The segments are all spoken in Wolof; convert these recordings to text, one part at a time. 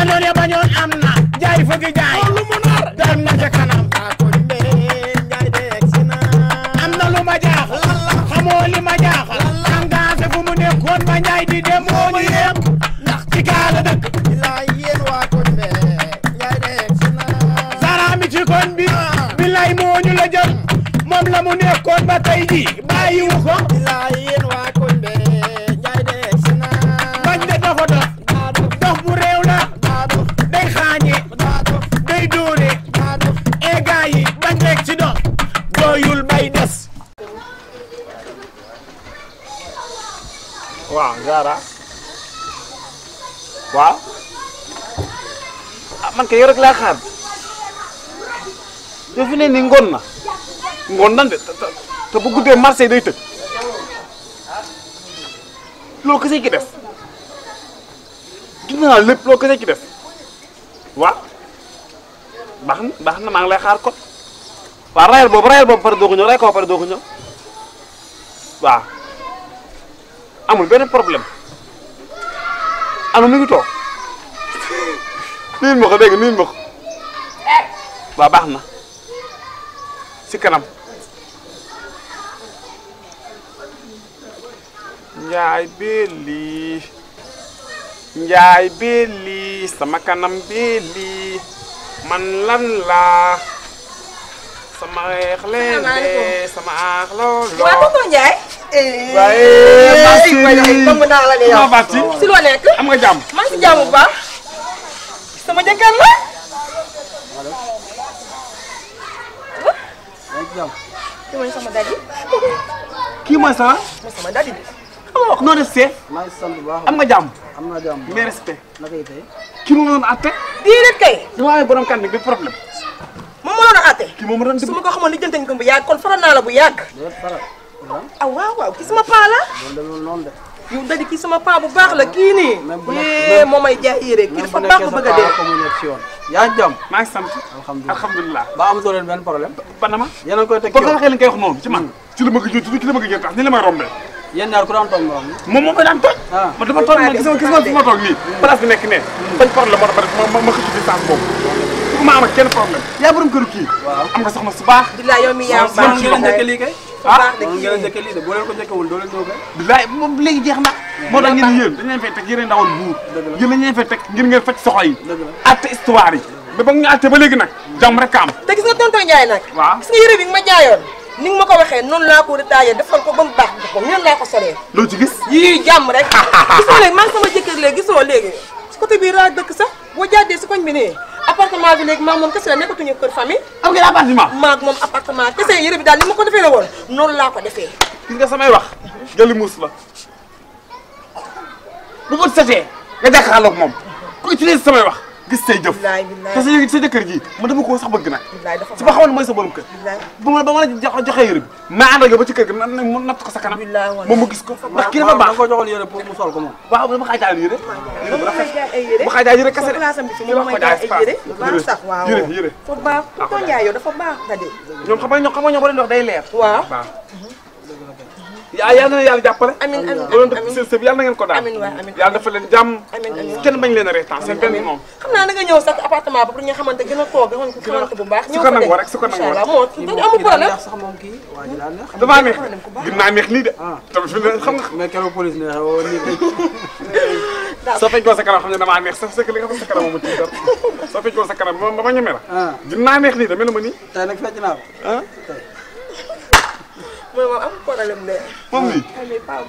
noon ya bañoon am na jaay fëgg jaay lu mu nar dem na ca kanam am na lu ma jaaxal xamoo li ma jaaxal engagé fu mu nekkoon ma njaay di dem moo ñu yem ndax ci gaala dëkk bilaay yéen waa koñ be njaay de saraami ci koñ bi bilaay moo ñu la jël moom la mu nekkoon ba tey ji bàyyiwu ko bilaay yéen waa koñ be njaay de bañ de dafa dox dox bu réew la day xaañe day dóore e gaa yi bañ rek ci dox doyul bay des waaw Zara waaw ah man kay yow rek laa xaar yow fi ne nii ngoon nan de te bu guddee marché day tëj loolu kese ki def gis naa lépp loolu kese ki def waaw baax na maa ngi lay xaar kon waaw rayal boobu pare doo ko ñëw ray ko pare doo ko ñëw waaw amul benn problème anu mi ngi toog niin ma ko dégg niin ma ko waaw baax na si kanam njaay belli sama kanam belli man lan la sama xeex leen de sama aax looloo waaw tonton Ndiaye. waaye bëgg naa la de yow. si loo nekk. am nga jàmm. maa ngi si jàmm bu baax. sama jëkkër la. kii mooy sama dadi. kii mooy sama. mooy sama dadi. noo def see. maa ngi sant bu baax. am nga jàmm. am naa jàmm. mais respect. naka yi tey. kii moom doon atte. déedéet kay. dama amee borom kan bi problème. moom moo doon àtte. kii moom doon su ma ko xamoon lijjanti ko bu yàgg kon faral naa la bu yàgg. déet faral. ah waaw kii sama paa la. loolu demul noonu de. yow dadi kii sama paa bu baax la kii nii. même bu nekk moo may jaay yére kii dafa baax ba bëgg a dee. ko mu nekk si yoon. yaa ngi jàmm. maa ngi sant. alhamdulilah ba amatoo leen benn problème. Panama. yéen a ngi koy teg ko waxee li nga koy wax noonu ci man. ci la ma ko jot ci la ma ko jot tax ni la may rombee. yéen ñaar ku daan toog morom ni. moom moo koy daan toog. man dama toog man gis nga fi ma toog nii. place bi nekk ne. bañ problème moo tax ma xëcc distance boobu. su ma am ak kenn problème. yaa borom këru kii. waaw am nga soxna su baax. bilaay yow mi yaa baax ngeen a njëkk lii kay. baax de moom kii ngeen a njëkk lii de boo leen ko njëkkewul doo leen ñëw kay. bilaay moom léegi jeex na. moo tax ngeen yéen dañ leen fay teg yéen ndawal buur. yéen lañ leen fay teg ngir ngeen faj soxla yi. atte histoire yi. ba ñu atte ba léegi nag jàmm rek am. te gis nga tonton Ndiaye nag. waaw gis nga yére bi nga ma jaayoon ni nga ma ko waxee noonu laa ko détaillé defal ko ba mu baax ko noonu laa ko solee. loo ci gis. yii jàmm rek. gisoo léegi man sama jëkkër léegi gisoo léegi si côté bii laa dëkk sax boo jàddee si koñ bi nii appartement bi léegi maa moom kese la nekkatuñu kër famille. am ngeen appartement. maa moom appartement kese yére bi daal ni ma ko defee la woon noonu laa ko defee. gis nga samay wax jëli muus la bu bët setee nga jàkkaarloog moom ku utiliser samay wax gis say jëf. bilaay bilaay parce que sa jëkkër ji man dama ko sax bëgg nag. bilaay dafa su ma xamoon ne mooy sa borom kër. bilaay ba ma la joxee yére bi maa ànd ak yow ba ci kër gi mu natt ko sa kanam. bilaay woon moom mu gis ko ndax kii dafa baax. da nga ko joxoon yére pour mu sol ko moom. waaw dama xaaj daal yére. yére bu rafet ma xaaj daal yére kese de. place am bi fi moom may jaay ay yére yu baax sax waaw yére fa baax tonton Ndiaye yow dafa baax da de. ñoom xam nga ñoo boo leen wax day leer. waaw. waaw yàlla na yàlla jàppale. amiin amiin loolu def seen sëb yàlla na ngeen ko daal. amiin waay amiin yàlla dafa leen jàmm. amiin amiin kenn bañ leen a reetaan seen benn moom. xam naa da nga ñëw sax appartement ba pour ñu xamante gën a toog xamante bu baax. su ko nangoo rek su ko nangoo rek moo amul problème. sax moom kii waa ji daa neex. damaa neex gën naa neex nii de. tamit fi mu xam nga. mais keroog police ne woo nii soo fekkoo sa kanam xam ne damaa neex sax li nga xam sa kanam moomu ci dara soo fekkoo sa kanam ba ma ñeme la. gën naa neex nii de mel na ma nii. tey nag fecc naa ko. mooy moom am problème de. moom lii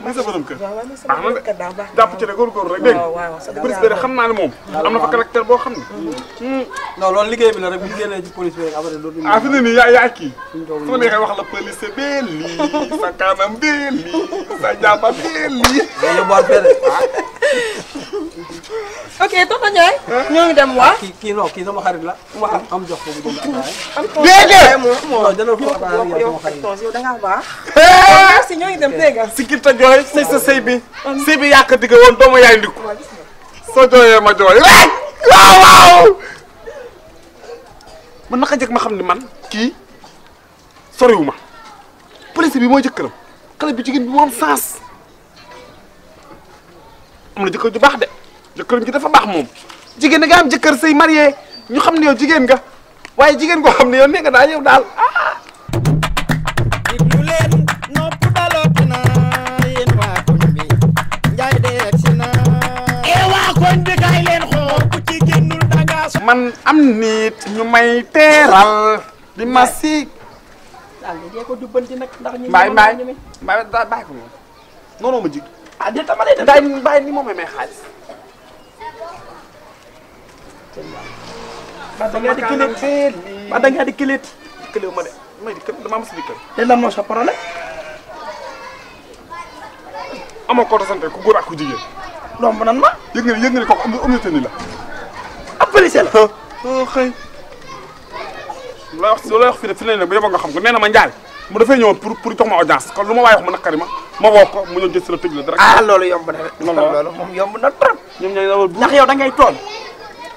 muy sa borom kër. baax na de jàpp ci ne góorgóorlu rek dégg nga. police bi xam naa ne moom. am na fa caractère boo xam ne. non loolu liggéey bi la rek bu ñu génnee ci police bi rek après dootuñu. ah fi ne nii yaa kii. su ma neexee wax la police bee lii sa kanam bee lii sa jàmba bee lii. day yóbbuwaat fee de. ok tonton Ndiaye. ñoo ngi dem waa. kii non kii sama xarit la. waaw am jox ko bu jënd ataaya. dégg non jëndal ko ataaya yow sama xarit. yow da ngaa baax. merci ñoo ngi dem dégg nga. sikir ta jooy sëy sa sëy bi sëy bi yàq digga woon doo ma yaay ndiku soo jooyee ma jooy rek waaw waaw man naka njëkk ma xam ni man kii soriwu ma police bi mooy jëkkëram xale bi jigéen bi moo am sens am na jëkkër ju baax de jëkkëram ji dafa baax moom jigéen da nga am jëkkër say marié ñu xam ne yow jigéen nga waaye jigéen goo xam ne yow nee nga daal yow daal ah. diglu leen nopp daloot na yéen waa koñ bi Njaay de egsi na waa koñ bi kay leen xool ku ci génnul danga man am nit ñu may teeral di ma si daal di dee ko jubbanti nag ndax ñu mbaay daa bàyyi ko moom noonu ma jig ah déet dama lay def daay bàyyi ni moom may xaalis ba da ngaa di kilit ba da ngaa di kilit këlew ma de may di kër dama am si dikkal léegi lan moo sa problème amoo ko sante ku góor ak ku jigéen romb nan ma yëg nga ni kooku omnité ni la ab policier la xëy looy wax fi ne bu yeboo nga xam ko nee na ma njaay mu dafay ñëwoon pour jox ma audience kon lu ma waay wax mu naqari ma woo ko mu ñëw jël si la tëj la dara ah loolu yomb na rek loolu moom yomb na trop ñoom ñooy dawal bu ndax yow da ngay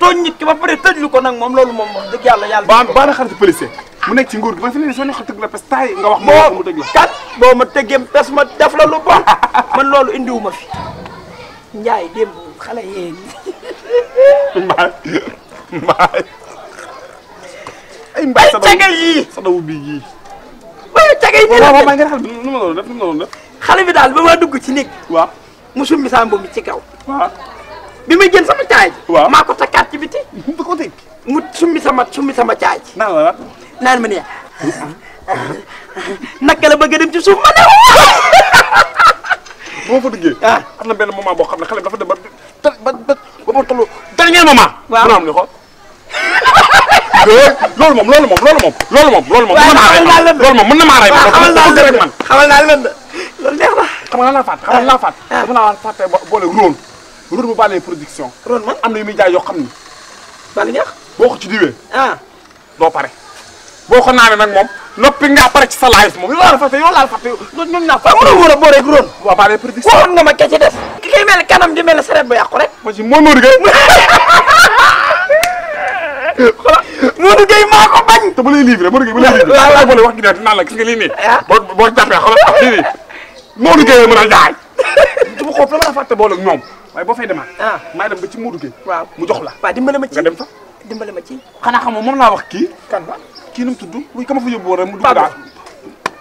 tooñ nit ki ba pare tëjlu ko nag moom loolu moom wax dëgg yàlla ba na xarit policier mu nekk ci nguur gi man fi ne soo neexal tëgg la pes taay nga wax ma mu tëj la kan boo ma tëggee pes ma def la lu bon man loolu indiwu ma fi njaay démb xale yee mbaay ay mbaay sa cagal yii sa dawu bii yii waaye cagal yi waaw maa ngi xel nu ma doon def xale bi daal ba ma dugg ci néeg waaw mu summi saa mbubb mi ci kaw waaw bi ma jën sama caaj waaw maa ko takkaat ci biti da ko teg mu summi sama caaj naan la naan ma ne naka la bëgg a dem ci suuf ma ne bu ma fa duggee am na benn moment boo xam ne xale bi dafa dem ba ma tollu dernier moment waaw mu am ni xool loolu moom mën na maa rey xamal naa leen de loolu neex na xam nga laa faat dama laa fàtte boole róon bu bàlee production ron man am na yu muy jaay yoo xam ni bali neex boo ko ci diwee doo pare boo ko naanee nag moom noppi nga pare ci sa live moom yow laa fàtte ñoom ñaa fa mënoo war a boo rek ron waa bàlee production waxoon nga ma ke ci des ki kay mel kanam di mel sareet bu yàqu rek ma ci moo Modou Gueye Modou Gueye maa ko bañ te bu lay livré Modou Gueye bu lay livré waaw boole wax gi ne naan la gis nga lii nii boo jàppee xoolal lii nii Modou Gueye mën a jaay dama xool dama la fàtte boole ak ñoom waaye boo fay demaat maa dem ba ci Modou Gueye waaw mu jox la waaw dimbale ma ci nga dem fa dimbale ma ci xanaa xamoo moom laa wax kii kan la kii nu mu tudd muy ka ma fa yóbbu woon rek mu dugg daal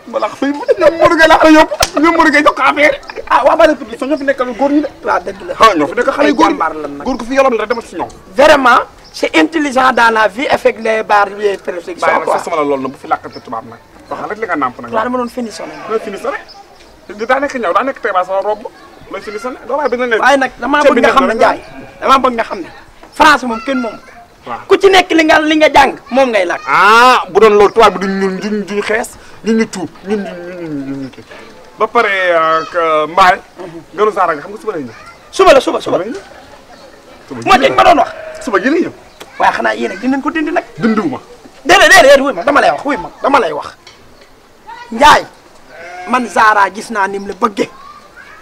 balaa fay ñoom Modou Gueye laa la yóbbu ñoom Modou Gueye jox ko affaire waa bale public ñoo fi nekkal góor ñi de waaw dëgg la ñoo fi nekkal xale góor gu fi yoroon la demal ci ñoom vraiment c'est intelligent dans la vie avec les barres yi préfixe quoi sama la loolu nag bu fi làkkante tubaab nag wax rek li nga nàmp nag waaw dama doon finitionné looy finitionné daa nekk ñëw daa nekk tey ba sa robe looy finitionné doo waaye bi waaye nag damaa bëgg nga xam ne Ndiaye damaa bëgg nga xam ne France moom kenn moom waaw ku ci nekk li nga jàng moom ngay làkk bu doon loolu tubaab bi duñ xees ñun tuub ñun kii ba pare mbaay gënu saara nga xam nga suba lay ñëw suba moo teg ma doon wax suba gi lay ñëw waaye xanaa yéen ak dinañ ko dindi nag dindiwuma déedéet wuy ma dama lay wax Ndiaye man Zara gis naa ni mu la bëggee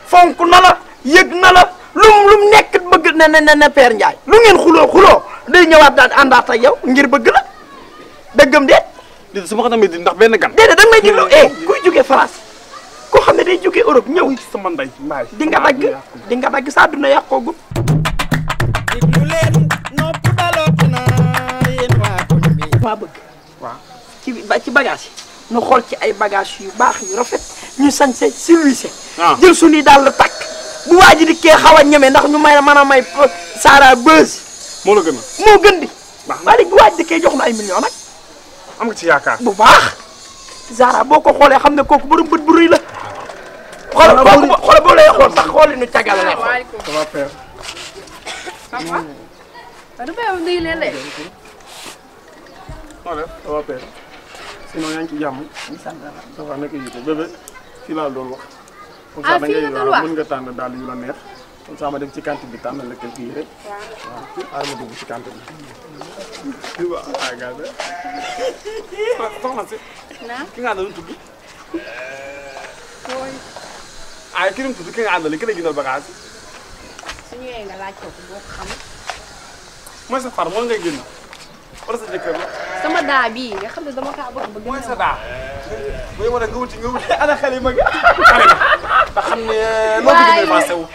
fonk na la yëg na la lum nekk bëgg na Père Ndiaye lu ngeen xuloo day ñëwaat daal àndaat ak yow ngir bëgg la dëggam déet su ma ko demee di ndax benn gan déedéet danga may déglu kuy jógee France koo xam ne day jógee Europe ñëw sama ndey mbaay di nga dagg sa àdduna yàqoogul diglu leen nopp daloot na yéen waa koñ bi maa bëgg ci bagage yi ñu xool ci ay bagage yu baax yu rafet ñu sañse silwise jël suñuy daal la takk bu waa ji di kee xaw a ñeme ndax ñu mën a may Sara buzz moo la gën moo gën di waaye léegi bu waa ji di kee jox na ay millions nag am nga ci yaakaar bu baax Zara boo ko xoolee xam ne kooku borom bët bu rëy la xoolal boo lay xool sax xooli nu cagala la ça va père ça va du bay ndey leen lay ça va père sinon yaa ngi ci jàmm ça va nekk yi bébé fii laa doon wax comme ça da fii la doon wax mën nga tànn daal yu la neex comme ça ma dem ci cantine bi tànn la quelques yére waaw ma dugg ci cantine bi soxna si ki nga àndal tudd ki nu tudd ki nga àndal ki lay gënal bagage su ñëwee nga laaj ko boo ko xam mooy sa far moo ngay génn wala sa jëkkër la sama daa bii nga xam ne dama kaa bëgg mooy sa daa booy war a nga wuti ana xalima gi te xam ne loo bëgg may passé wu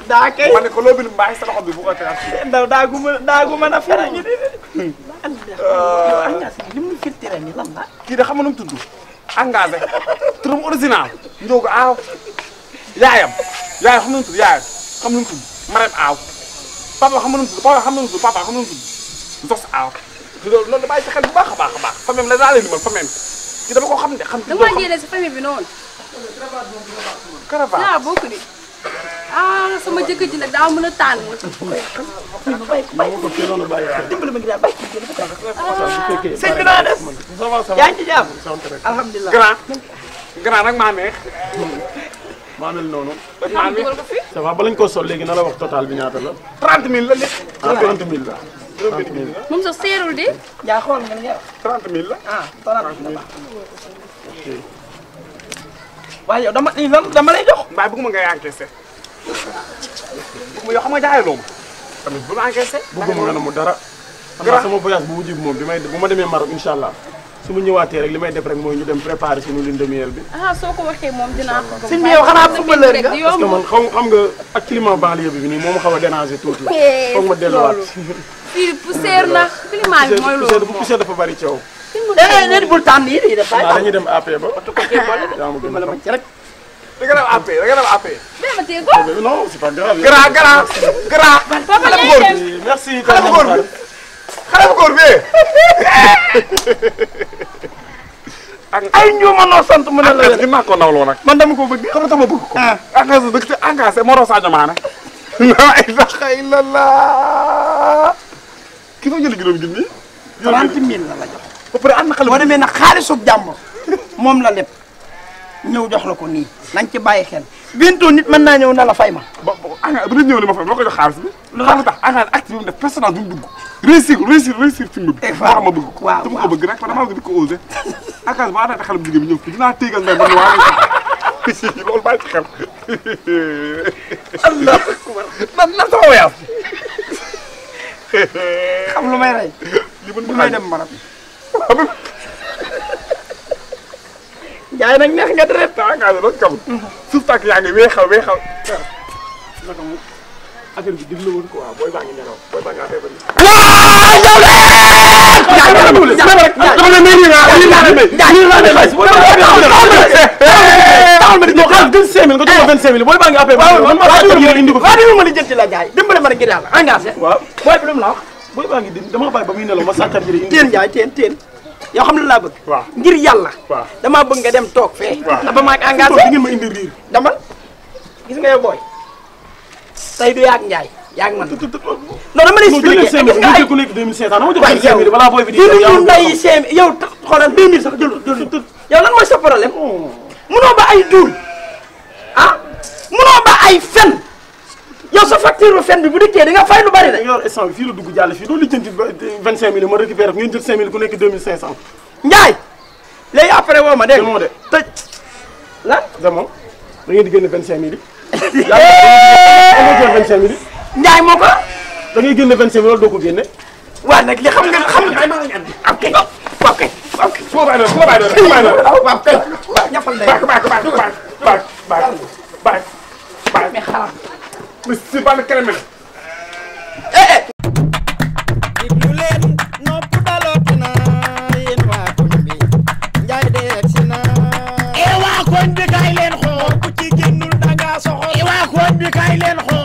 daa kay ma ne ko loo bind mbaay sa loxo bi bu ko tegaat. ndaw daagu mën a fere ñu di yow Angaas li mu filtré ni lan la kii de xam nga nu mu tudd engagé turam original Ndiogu Aaw yaayam xam na nu mu tudd yaayam xam na nu mu tudd Marème Aaw papa xam na nu mu tudd papa xam na nu mu tudd papa xam na nu mu tudd Zos Aaw loolu da bàyyi ci xel bu baax a baax a baax famille la daa leen man famille kii dama ko xam ne xam dama jëlee si famille bi noonu. caravane yaa bokk di sama jëkkër ji nag daa mën a tànn. dimbali ma ngi daal bàyyi sëñ bi naa des yaa ngi ci jàmm alhamdulilah grand nag maa neex maa mel noonu. maa neex dugal ko fi. ça va ba lañ ko sol léegi na la wax total bi ñaata la. 30 000 la lépp. 30 000 la. 30 000 moom sax seerul di. yaa xool nga li nga wax 30 000 la. 30 000 la waaye yow dama lay jox mbaa bëgguma ngay encaissé bëgguma yow xam nga jaayaloo ma tamit bu ma encaissé. bëgguma nga ne mu dara. xam naa sama voyage bu mujj bi moom bu ma demee Maroc incha allah su ma ñëwaatee rek li may def rek mooy ñu dem préparer suñu lune de miel bi. soo ko waxee moom dinaa ko. sëñ bi yow xanaa footballeur nga parce que man xam nga ak climat banlieue bi nii moo ma xaw a déranger tuuti. foog ma delluwaat. fii poussière na climat bi mooy loolu moom poussière dafa bari coow. déedéet bul tànn yi dañuy def waaw dañuy dem AP ba. yaa ma gën a ma ci rek da nga dem AP da nga dem AP. mais ma téye ko. non c'est pas grave. grand. papa xale bu góor bi merci. xale bu góor bi xale bu góor bi. ay ñooma noo sant mu ne la engagé maa ko nawloo nag. man dama ko bëgg xam nga tax ma bëgg ko. engagé dëgg te engagé Moro Sadio Mané. la ilaha illallah. ki soo jëlee juróomi junni. 30 000 la jox ba pare am na xale boo demee nag xaalisug jàmbur moom la lépp ñëw jox la ko nii nañ ci bàyyi xel bientôt nit mën naa ñëw na la fay ma ba engagé bu ñu ñëw li ma fay ma ko jox xaalis bi. xam nga tax engagé acte bi mu def personnage bi mu dugg. réussir film bi. moo tax ma bëgg ko. waaw dama ko bëgg rek dama bëgg di ko osé. engagé ba àndaate xale bu jigéen bi ñëw fii dinaa téegal ndey ba ñu waa loolu bàyyi ci xel. allah akbar nan sama wayaam. xam lu may rey li mën bu may dem Maroc Njaay nag neex nga deret engagé loolu kam suuf tànk yaa ngi weexal. naka mu affaire bi diglu woon quoi booy baa ngi nelaw booy baa ngi affaire bi. waaw yow de ma li jënti la jaay dimbale ma ngir yàlla engagé waaw booy bi lu mu la wax booy baa ngi di dama bàyyi ba muy nelaw ma sàccar jëre indi. teen Njaay teen yow xam na laa bëgg waaw ngir yàlla waaw damaa bëgg nga dem toog fee waaw ba maag di engagé ngeen ma indi riir. damal gis nga yow booy tey du yaag Njaay yaag man non dama lay expliqué gis nga ay ku nekk 2500 dama jox waaye yow 5000 balaa booy bi di jëluñu nday seen yow xoolal 2000 sax jël yow lan mooy sa problème munoo ba ay duul munoo ba ay fen yow sa facture fen bi bu dikkee di nga fay lu bari de. yor instant bi fii la dugg jàll fii doo lijjanti 25000 ma récupéré ko ngeen jël 5000 ku nekk 2500. Njaay léegi après woo ma dégg demoo de tëj lan. demoo da ngeen di génne 25000 yi. yaa ngi 25000 yi. Njaay moo ko. da ngay génne 25000 loolu doo ko génne. waaw nag li xam nga ok waaw kay. su ma bàyyi doon waaw kay waaw ñafal day mais xalaat. si ban crème diglu leen nopp dalooti na yéen waa koñ bi Njaay de egsi na waa koñ bi kaay leen xool ku ci génnul danga soxor waa koñ bi kaay leen xool